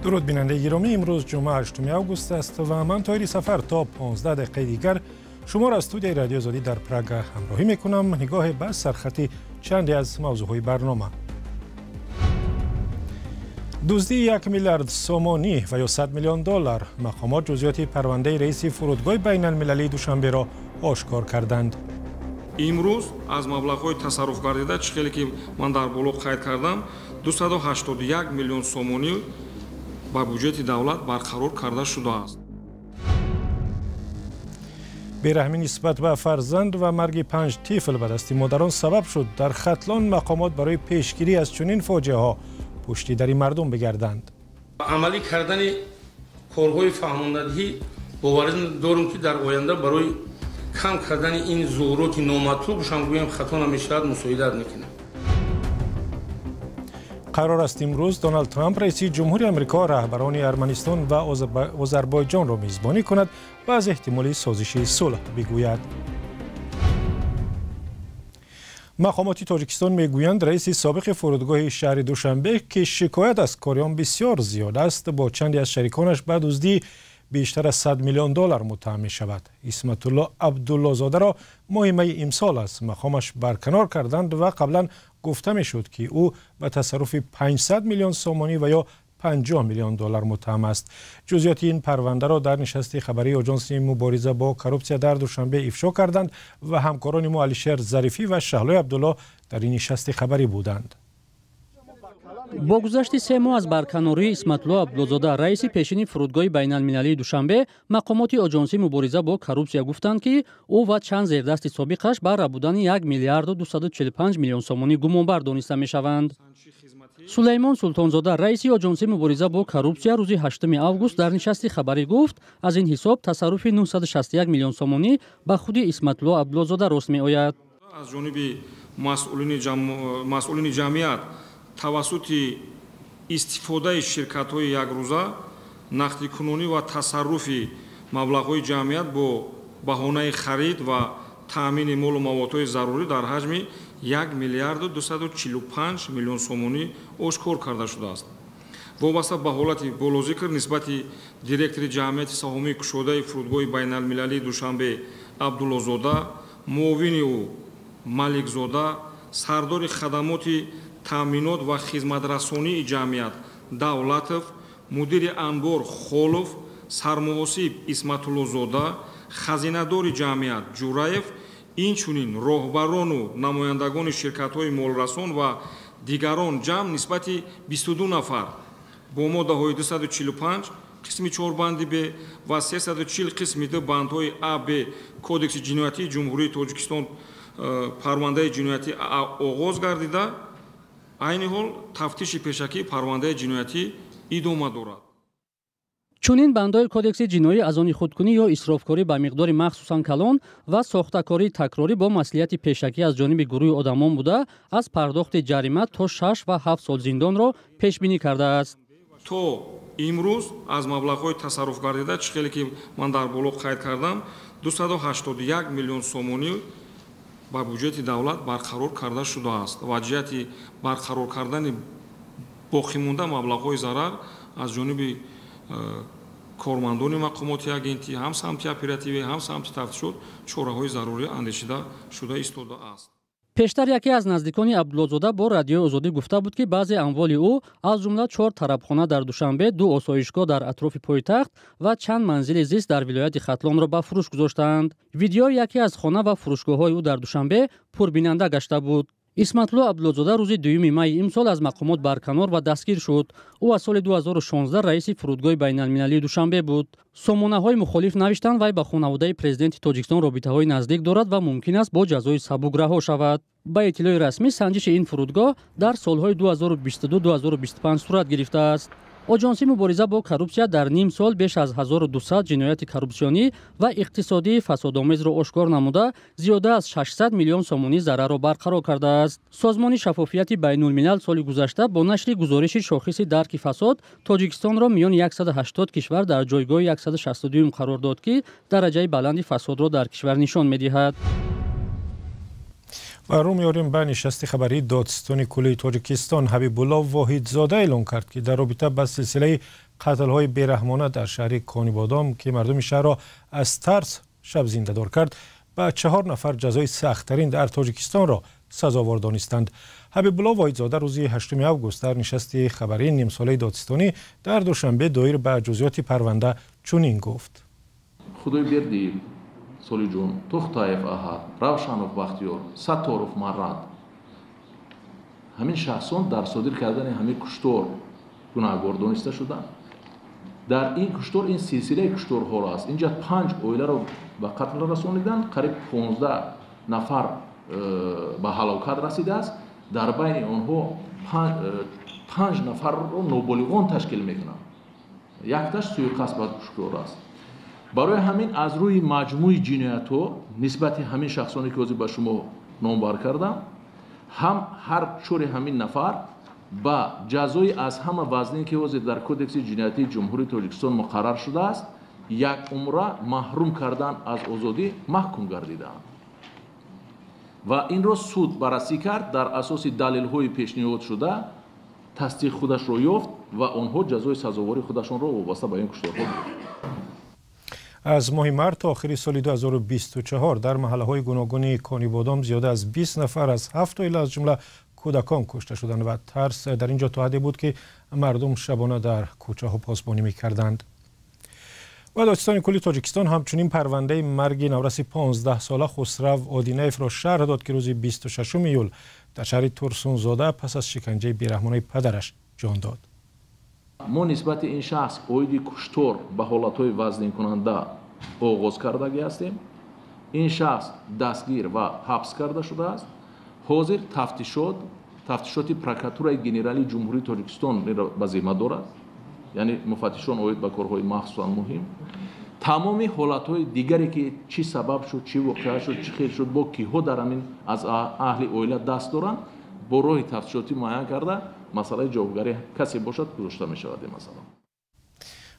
Дуруд, бинандаи гиромӣ. Имрӯз ҷумъа, 8 август аст ва ман, Тоҳири Сафар, то 15 дақиқаи дигар шуморо аз студияи Радиои Озодӣ дар Прага ҳамроҳӣ мекунам. Нигоҳе ба сархати чанде аз мавзӯъҳои барнома. Дуздии 1 миллиард сомонӣ ва ё 100 миллион доллар. Мақомот ҷузъиёти парвандаи раиси фурудгоҳи байналмилалии Душанберо ошкор карданд. Имрӯз аз маблағҳои тасарруф гардида, чӣ хеле ки ман дар боло қайд кардам, 281 миллион сомонӣ ба буҷети давлат барқарор карда шудааст. Бераҳмӣ нисбат ба фарзанд ва марги панҷ тифл ба дасти модарон сабаб шуд, дар Хатлон мақомот барои пешгирӣ аз чунин фоҷиаҳо пушти дари мардум бигарданд. Амалӣ кардани корҳои фаҳмондадиҳӣ, боварӣ дорем, ки дар оянда барои кам кардани ин зуҳуроти номатлуб шам гӯем, хато намешавад, мусоидат мекунад. Қарор аст имрӯз Доналд Трамп, раиси ҷумҳури Амрико, раҳбарони Арманистон ва Озарбойҷонро мизбонӣ кунад ва аз эҳтимоли созиши сулҳ бигӯяд. Мақомоти Тоҷикистон мегӯянд, раиси собиқи фурудгоҳи шаҳри Душанбе, ки шикоят аз кори он бисёр зиёд аст, бо чанде аз шариконаш ба дуздии бештар аз 100 миллион доллар муттаҳам мешавад. Исматулло Абдуллозодаро моҳи майи имсол аз мақомаш барканор карданд ва қаблан гуфта мешуд, ки ӯ ба тасарруфи 500 миллион сомонӣ ва ё 50 миллион доллар муттаҳам аст. Ҷузъиёти ин парвандаро дар нишасти хабарии Оҷонси мубориза бо коррупсия дар Душанбе ифшо карданд ва ҳамкорони мо Алишер Зарифӣ ва Шаҳлои Абдулло дар ин нишасти хабарӣ буданд. Бо гузашти 3 моҳ аз барканории Исматулло Абдуллозода, раиси пешини фурудгоҳи байналмилалии Душанбе, мақомоти Оҷонсии мубориза бо коррупсия гуфтанд, ки ӯ ва чанд зердасти собиқаш ба рабудани 1 миллиарду 245 миллион сомонӣ гумонбар дониста мешаванд. Сулаймон Султонзода, раиси Оҷонсии мубориза бо коррупсия, рӯзи 8 август дар нишасти хабарӣ гуфт, аз ин ҳисоб тасарруфи 961 миллион сомонӣ ба худи Исматулло Абдуллозода рост меояд. Аз ҷониби масъулини ҷамъият тавассути истифодаи ширкатҳои якрӯза нақдикунонӣ ва тасарруфи маблағҳои ҷамъият бо баҳонаи харид ва таъмини молу маводҳои зарурӣ дар ҳаҷми 1 миллиарду 245 миллион сомонӣ ошкор карда шудааст. Вобаста ба ҳолати болозикр, нисбати директори ҷамъияти саҳомии кушодаи фурудгоҳи байналмилалии Душанбе Абдуллозода, муовини ӯ Маликзода, сардори хадамоти таъминот ва хизматрасонии ҷамъият Давлатов, мудири анбор Холов, сармуҳосиб Исматуллозода, хазинадори ҷамъият Ҷураев, инчунин роҳбарону намояндагони ширкатҳои молрасон ва дигарон, ҷамъ нисбати 22 нафар бо моддаҳои 245 қисми 4 банди б ва 340 қисми 2 бандҳои а, б Кодекси ҷиноятии Ҷумҳурии Тоҷикистон парвандаи ҷиноятӣ оғоз гардида, айни ҳол тафтиши пешакии парвандаи ҷиноятӣ идома дорад. Чунин бандҳои Кодекси ҷиноӣ аз они худкунӣ ё исрофкорӣ ба миқдори махсусан калон ва сохтакории такрорӣ бо маслиҳати пешакӣ аз ҷониби гурӯҳи одамон буда, аз пардохти ҷарима то 6 ва 7 сол зиндонро пешбинӣ кардааст. То имрӯз аз маблағҳои тасарруф гардида, чӣ хеле ки ман дар боло қайд кардам, 281 миллион сомонӣ ба буҷети давлат барқарор карда шудааст ва ҷиҳати барқарор кардани боқимонда маблағҳои зарар аз ҷониби кормандони мақомоти агентӣ, ҳам самти оперативӣ, ҳам самти тафтишот, чораҳои зарурӣ андешида шуда истодааст. Пештар яке аз наздикони Абдуллозода бо Радиои Озодӣ гуфта буд, ки баъзе амволи ӯ, аз ҷумла чор тарабхона дар Душанбе, ду осоишгоҳ дар атрофи пойтахт ва чанд манзили зист дар вилояти Хатлонро ба фурӯш гузоштаанд. Видеои яке аз хона ва фурӯшгоҳҳои ӯ дар Душанбе пурбинанда гашта буд. Исматулло Абдуллозода рӯзи 2 майи имсол аз мақомот барканор ва дастгир шуд. Ӯ аз соли 2016 раиси фурудгоҳи байналмилалии Душанбе буд. Сомонаҳои мухолиф навиштанд, вай ба хонаводаи президенти Тоҷикистон робитаҳои наздик дорад ва мумкин аст бо ҷазои сабук раҳо шавад. Ба иттилои расмӣ, санҷиши ин фурудгоҳ дар солҳои 2022-2025 сурат гирифтааст. Оҷонсии мубориза бо коррупсия дар ним сол беш аз 1200 ҷинояти коррупсионӣ ва иқтисодии фасодомезро ошкор намуда, зиёда аз 600 миллион сомонӣ зарарро барқарор кардааст. Созмони Шаффофияти байнулмилал соли гузашта бо нашри гузориши шохиси дарки фасод Тоҷикистонро миёни 180 кишвар дар ҷойгоҳи 162 қарор дод, ки дараҷаи баланди фасодро дар кишвар нишон медиҳад. Ва рӯ меорем ба нишасти хабарии додситони куллии Тоҷикистон. Ҳабибулло Воҳидзода эълон кард, ки дар робита ба силсилаи қатлҳои бераҳмона дар шаҳри Конибодом, ки мардуми шаҳрро аз тарс шабзиндадор кард, ба 4 нафар ҷазои сахттарин дар Тоҷикистонро сазовор донистанд. Ҳабибулло Воҳидзода рӯзи 8 август дар нишасти хабарии нимсолаи додситонӣ дар Душанбе доир ба ҷузъиёти парванда чунин гуфт. Худойбердиев Солиҷон, Тӯхтаев Аҳад, Равшанов Бахтиёр, Сатторов Марат, ҳамин шахсон дар содир кардани ҳамин куштор гунаҳгор дониста шуданд. Дар ин куштор, ин силсилаи кушторҳоро аст. Инҷа 5 оиларо ба қатл расониданд, қариб 15 нафар ба ҳалокат расидааст. Дар байни онҳо 5 нафарро ноболиғон ташкил мекунанд. Якташ суиқасд ба куштор аст. Барои ҳамин аз рӯи маҷмӯи ҷиноятҳо нисбати ҳамин шахсоне, ки ҳозир ба шумо номбар кардам, ҳам ҳар чори ҳамин нафар ба ҷазои аз ҳама вазнин, ки ҳозир дар Кодекси ҷиноятии Ҷумҳурии Тоҷикистон муқаррар шудааст, як умра маҳрум кардан аз озодӣ маҳкум гардидаанд. Ва инро суд баррасӣ кард, дар асоси далелҳои пешниҳодшуда тасдиқ худашро ёфт ва онҳо ҷазои сазовори худашонро вобаста ба ин кушторҳо дод. Аз моҳи март то охири соли 2024 дар маҳаллаҳои гуногуни Конибодом зиёда аз 20 нафар аз 7 оила, аз ҷумла кӯдакон, кушта шуданд ва тарс дар ин ҷо то ҳадде буд, ки мардум шабона дар кӯчаҳо посбонӣ мекарданд. Ва додситони кулли Тоҷикистон ҳамчунин парвандаи марги навраси 15-сола Хусрав Одинаевро шарҳ дод, ки рӯзи 26 июл дар шаҳри Турсунзода пас аз шиканҷаи бераҳмонаи падараш ҷон дод. Мо нисбати ин шахс оиди куштор ба ҳолатҳои вазнинкунанда оғоз кардагӣ ҳастем. Ин шахс дастгир ва ҳабс карда шудааст. Ҳозир тафтишоти прокуратураи генералии Ҷумҳурии Тоҷикистон ба зимма дорад, яъне муфаттишон оид ба корҳои махсусан муҳим. Тамоми ҳолатҳои дигаре, ки чӣ сабаб шуд, чӣ воқеа шуд, чӣ хел шуд, бо киҳо дар ҳамин аз аҳли оила даст доранд, бо роҳи тафтишотӣ муайян карда масъалаи ҷавобгарӣ касе бошад гузошта мешавад ин масъала.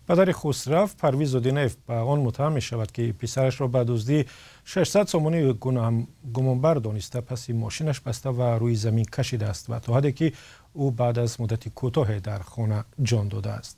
Падари Хусрав Парвиз Одинаев ба он муттаҳам мешавад, ки писарашро ба дуздии 600 сомонӣ гумонбар дониста, паси мошинаш баста ва рӯи замин кашидааст ва то ҳадде ки ӯ баъд аз муддати кӯтоҳе дар хона ҷон додааст.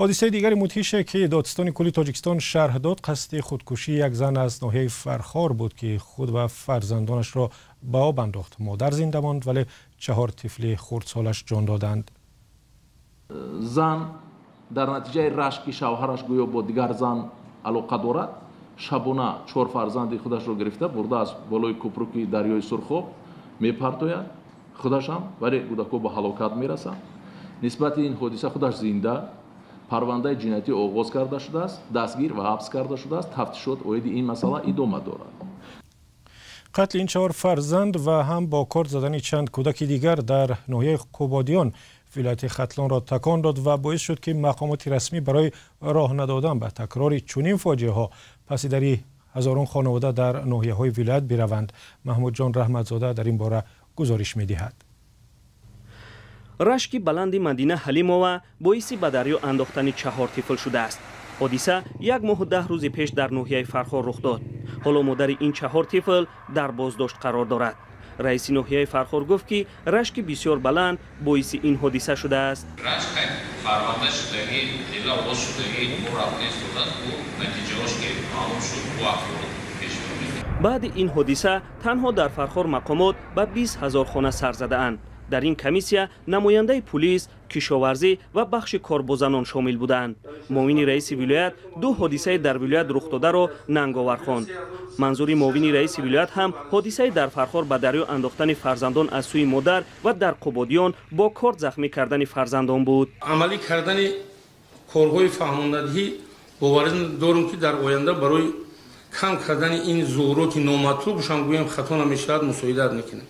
Ҳодисаи дигари мудҳише, ки додситони кулли Тоҷикистон шарҳ дод, қасди худкушии як зан аз ноҳияи Фархор буд, ки худ ва фарзандонашро ба об андохт. Модар зинда монд, вале 4 тифли хурдсолаш ҷон доданд. Зан дар натиҷаи рашки шавҳараш гӯё бо дигар зан алоқа дорад, шабона 4 фарзанди худашро гирифта бурда аз болои кӯпруки дарёи Сурхоб мепартояд худашам, вале кӯдакҳо ба ҳалокат мерасанд. Нисбати ин ҳодиса худаш зинда парвандаи ҷиноятӣ оғоз карда шудааст, дастгир ва ҳабс карда шудааст. Тафтишот оиди ин масъала идома дорад. Қатли ин 4 фарзанд ва ҳам бо корд задани чанд кӯдаки дигар дар ноҳияи Қубодиён вилояти Хатлонро такон дод ва боис шуд, ки мақомоти расмӣ барои роҳ надодан ба такрори чунин фоҷиаҳо паси дари ҳазорон хонавода дар ноҳияҳои вилоят бираванд. Маҳмудҷон Раҳматзода дар ин бора гузориш медиҳад. Рашки баланди Мадина Ҳалимова боиси ба дарё андохтани 4 тифл шудааст. Ҳодиса 1 моҳу 10 рӯзи пеш дар ноҳияи Фархор рух дод. Ҳоло модари ин 4 тифл дар боздошт қарор дорад. Раиси ноҳияи Фархор гуфт, ки рашки бисёр баланд боиси ин ҳодиса шудааст. Рашк парванда шудагӣ, дила оғоз шудагӣ, мо рафта истодааст, бу натиҷаҳош ки маълум шуд, бу ахборот пеш меояд. Баъди ин ҳодиса танҳо дар Фархор мақомот ба 20 000 хона сар задаанд. Дар ин комиссия намояндаи пулис, кишоварзӣ ва бахши корбозанон шомил буданд. Муовини раиси вилоят 2 ҳодисаи дар вилоят рухдодаро нанговар хонд. Манзури муовини раиси вилоят ҳам ҳодисаи дар Фархор ба дарё андохтани фарзандон аз сӯи модар ва дар Қубодиён бо корд захмӣ кардани фарзандон буд. Амалӣ кардани корҳои фаҳмондадиҳӣ боварӣ дорем, ки дар оянда барои кам кардани ин зуҳуроти номатлуб шам гӯем хато намешавад, мусоидат мекунем.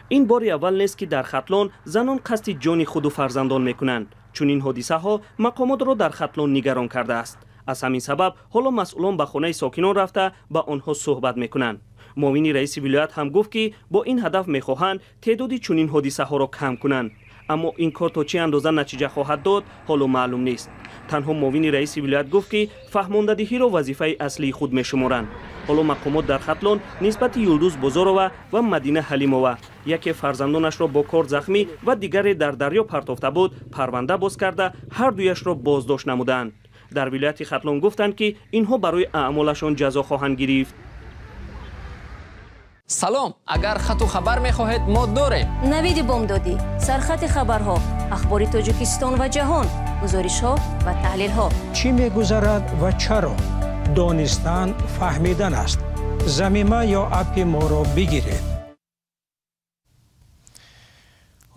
Ин бори аввал нест, ки дар Хатлон занон қасди ҷони худу фарзандон мекунанд. Чунин ҳодисаҳо мақомотро дар Хатлон нигарон кардааст. Аз ҳамин сабаб ҳоло масъулон ба хонаи сокинон рафта ба онҳо суҳбат мекунанд. Муовини раиси вилоят ҳам гуфт, ки бо ин ҳадаф мехоҳанд теъдоди чунин ҳодисаҳоро кам кунанд. Аммо ин кор то чӣ андоза натиҷа хоҳад дод, ҳоло маълум нест. Танҳо муовини раиси вилоят гуфт, ки фаҳмондадиҳиро вазифаи аслии худ мешуморанд. Ҳоло мақомот дар Хатлон нисбати Юлдуз Бозорова ва Мадина Ҳалимова, яке фарзандонашро бо кор захмӣ ва дигаре дар дарё партофта буд, парванда боз карда, ҳар дуяшро боздошт намуданд. Дар вилояти Хатлон гуфтанд, ки инҳо барои аъмолашон ҷазо хоҳанд гирифт. Салом, агар хату хабар мехоҳед, мо дорем. Навиди бомдодӣ, сархати хабарҳо, ахбори Тоҷикистон ва ҷаҳон, гузоришҳо ва таҳлилҳо. Чӣ мегузарад ва чаро? Донистан фаҳмидан аст. Замима ё аппи моро бигиред.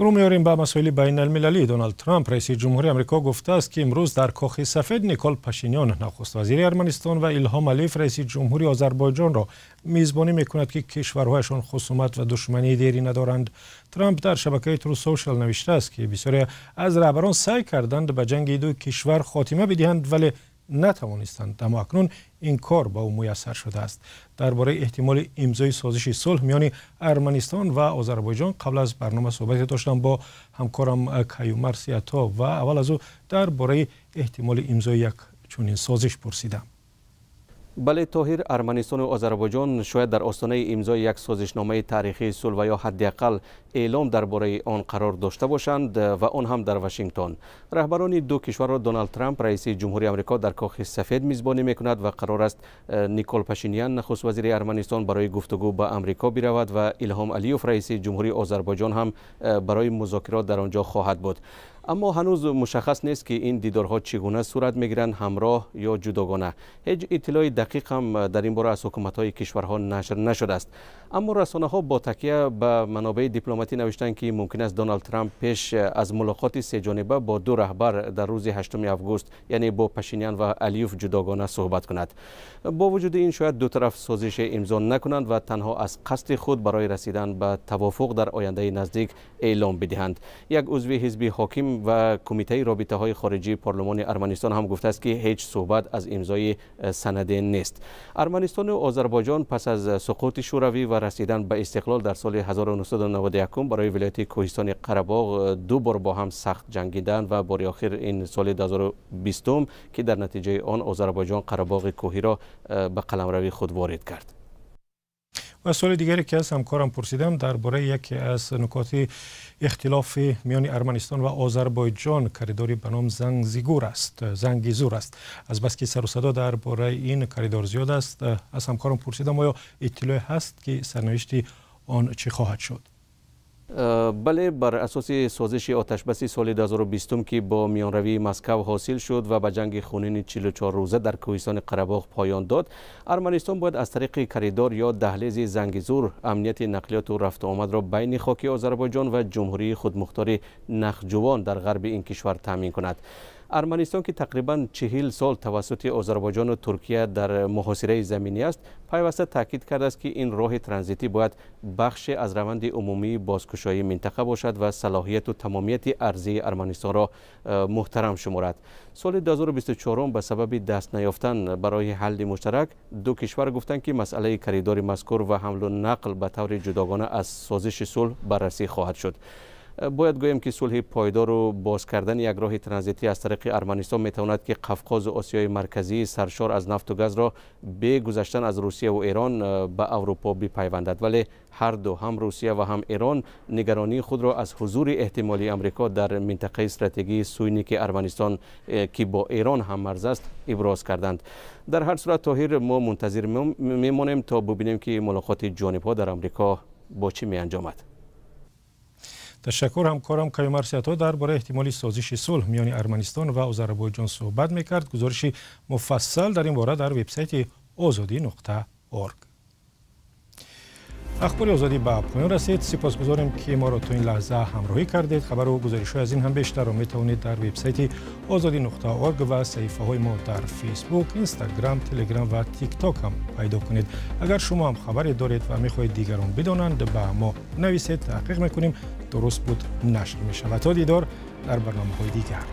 Рӯ меорем ба масоили байналмилалӣ. Доналд Трамп, раиси ҷумҳури Амрико, гуфтааст, ки имрӯз дар Кохи Сафед Никол Пашинян, нахуствазири Арманистон, ва Илҳом Алиев, раиси ҷумҳури Озарбойҷонро мизбонӣ мекунад, ки кишварҳояшон хусумат ва душмании дерӣ надоранд. Трамп дар шабакаи Truth Social навиштааст, ки бисёре аз раҳбарон саъй карданд ба ҷанги ду кишвар хотима бидиҳанд, вале натавонистанд, аммо акнун ин кор ба ӯ муяссар шудааст. Дар бораи эҳтимоли имзои созиши сулҳ миёни Арманистон ва Озарбойҷон қабл аз барнома суҳбате доштам бо ҳамкорам Каюмар Сиято ва аввал аз ӯ дар бораи эҳтимоли имзои як чунин созиш пурсидам. Бале, Тоҳир, Арманистону Озарбойҷон шояд дар остонаи имзои як созишномаи таърихии сулҳ ва ё ҳадди ақал эълом дар бораи он қарор дошта бошанд, ва он ҳам дар Вашингтон. Раҳбарони ду кишварро Доналд Трамп, раиси ҷумҳури Амрико, дар Кохи Сафед мизбонӣ мекунад ва қарор аст Никол Пашинян, нахуствазири Арманистон, барои гуфтугӯ ба Амрико биравад ва Илҳом Алиев, раиси ҷумҳури Озарбойҷон, ҳам барои музокирот дар он ҷо хоҳад буд. Аммо ҳанӯз мушаххас нест, ки ин дидорҳо чӣ гуна сурат мегиранд, ҳамроҳ ё ҷудогона. Ҳеҷ иттилои дақиқ ҳам дар ин бора аз ҳукуматҳои кишварҳо нашр нашудааст. Аммо расонаҳо бо такя ба манобеи дипломатӣ навиштанд, ки мумкин аст Доналд Трамп пеш аз мулоқоти сеҷониба бо ду раҳбар дар рӯзи 8 август, яъне бо Пашинян ва Алиев, ҷудогона суҳбат кунад. Бо вуҷуди ин, шояд ду тараф созише имзо накунанд ва танҳо аз қасди худ барои расидан ба тавофуқ дар ояндаи наздик эълом бидиҳанд. Як узви ҳизби ҳоким ва кумитаи робитаҳои хориҷии парлумони Арманистон ҳам гуфтааст, ки ҳеҷ суҳбат аз имзои санаде нест. Арманистону Озарбойҷон пас аз суқути Шӯравӣ ва расидан ба истиқлол дар соли 1991 барои вилояти кӯҳистони Қарабоғ ду бор бо ҳам сахт ҷангиданд ва бори охир ин соли 2020, ки дар натиҷаи он Озарбойҷон Қарабоғи кӯҳиро ба қаламрави худ ворид кард. Ва суоли дигаре, ки аз ҳамкорам пурсидам, дар бораи яке аз нукоти ихтилофи миёни Арманистон ва Озарбойҷон коридори ба ном Зангизур аст. Азбаски сару садо дар бораи ин коридор зиёд аст, аз ҳамкорам пурсидам, оё иттилоe ҳаст, ки сарнавишти он чӣ хоҳад шуд? Бале, бар асоси созиши оташбаси соли 2020, ки бо миёнравии Москав ҳосил шуд ва ба ҷанги хунини 44 рӯза дар кӯҳистони Қарабоғ поён дод, Арманистон бояд аз тариқи коридор ё даҳлези Зангизур амнияти нақлиёту рафтуомадро байни хоки Озарбойҷон ва ҷумҳурии худмухтори Нахҷувон дар ғарби ин кишвар таъмин кунад. Арманистон, ки тақрибан 40 сол тавассути Озарбойҷону Туркия дар муҳосираи заминӣ аст, пайваста таъкид кардааст, ки ин роҳи транзитӣ бояд бахше аз раванди умумии бозкушоии минтақа бошад ва салоҳияту тамомияти арзии Арманистонро муҳтарам шуморад. Соли 2024 ба сабаби даст наёфтан барои ҳалли муштарак ду кишвар гуфтанд, ки масъалаи коридори мазкур ва ҳамлу нақл ба таври ҷудогона аз созиши сулҳ баррасӣ хоҳад шуд. Бояд гӯем, ки сулҳи пойдору боз кардани як роҳи транзитӣ аз тариқи Арманистон метавонад, ки Қавқозу Осиёи Марказии саршор аз нафту газро бе гузаштан аз Русияву Эрон ба Аврупо бипайвандад. Вале ҳар ду, ҳам Русия ва ҳам Эрон, нигаронии худро аз ҳузури эҳтимолии Амрико дар минтақаи стратегии Суйники Арманистон, ки бо Эрон ҳаммарз аст, иброз карданд. Дар ҳар сурат, Тоҳир, мо мунтазир мемонем то бубинем, ки мулоқоти ҷонибҳо дар Амрико бо чӣ меанҷомад. Ташаккур. Ҳамкорам Каюмар Сиято дар бораи эҳтимоли созиши сулҳ миёни Арманистон ва Озарбойҷон суҳбат мекард. Гузориши муфассал дар ин бора дар вебсайти озодӣ.орг. Ахбори Озодӣ ба поён расид. Сипосгузорем, ки моро то ин лаҳза ҳамроҳӣ кардед. Хабару гузоришҳои аз ин ҳам бештарро метавонед дар вебсайти озодӣ.орг ва саҳифаҳои мо дар Фейсбук, Инстаграм, Телеграм ва Тикток ҳам пайдо кунед. Агар шумо ҳам хабаре доред ва мехоҳед дигарон бидонанд, ба мо нависед, таҳқиқ мекунем, дуруст буд, нашр мешавад. То дидор дар барномаҳои дигар.